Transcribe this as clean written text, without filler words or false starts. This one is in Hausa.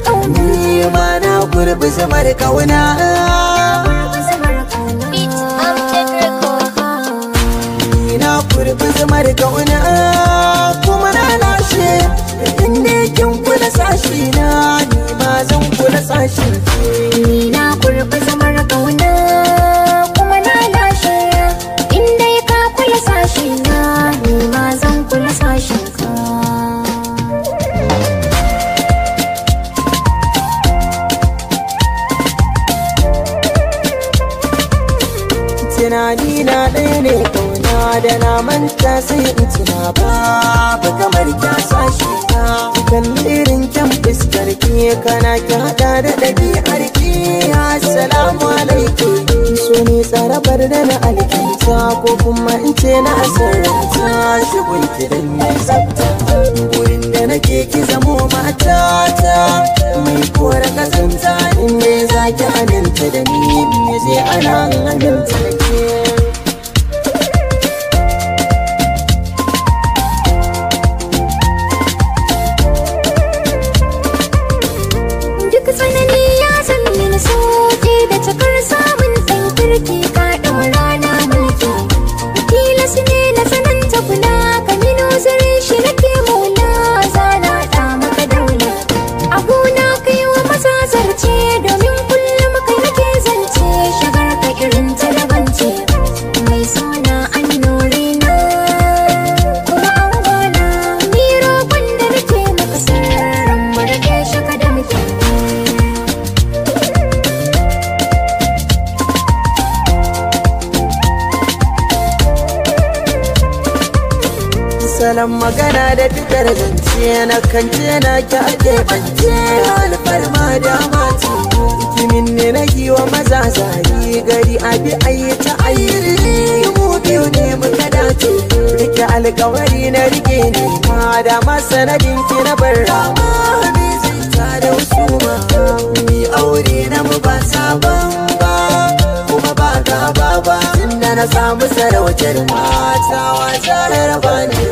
kauna. Ni ma na kurbi zumar kauna. Beat Amjad Record. Ni na kurbi zumar kauna kuma na lashe. Inda kin kula sashi na, ni ma zan kula sashin ki. Ni na kurbi zumar kauna kuma na lashe. Inda ka kula sashi na, ni ma zan kula sashin ka. Tunani na ɗaya ne kauna da na manta sai in tuna babu kamar kya sashi na. Kalli irin kyan fuskar ki, kana ki haɗa da ɗabi'ar ki. Assalamu alaikum. So ne tsarabar da na alkinta ko kuma in ce na asararta. Shigun ki dan mai tsafta, gurin da nake ki zamo matata. Mai kora kazanta in ne za ki aminta da ni, me zai ana aminta da ke. Duk tsanani ya san mini soke da cikar samun ɗan kirki ka ɗaura na mulki. Tilas ne na tsananta kula ka mino zare shi nake maula zana ɗa maka daula. A gona kai wa maza zarce domin kullum kai nake zance shigar ka irin ta daban ce. Mai suna an nore na kuma an gona ni roƙon da nake maka sirrin mu rike shi ka damke. Salon magana da fitar zance na kan ce na ki ake bance alfarma da mati. Kimin ne na giwa maza zari gari abi ayi ta ayi mu biyu ne muka dace. Rike alkawari na rike ne ma da masanadin ki na bar rama. Me zai ta da husuma ni aure na mu ba sabon ba kuma ba gaba ba. Tunda na samu sarautar mata wasa raba ni.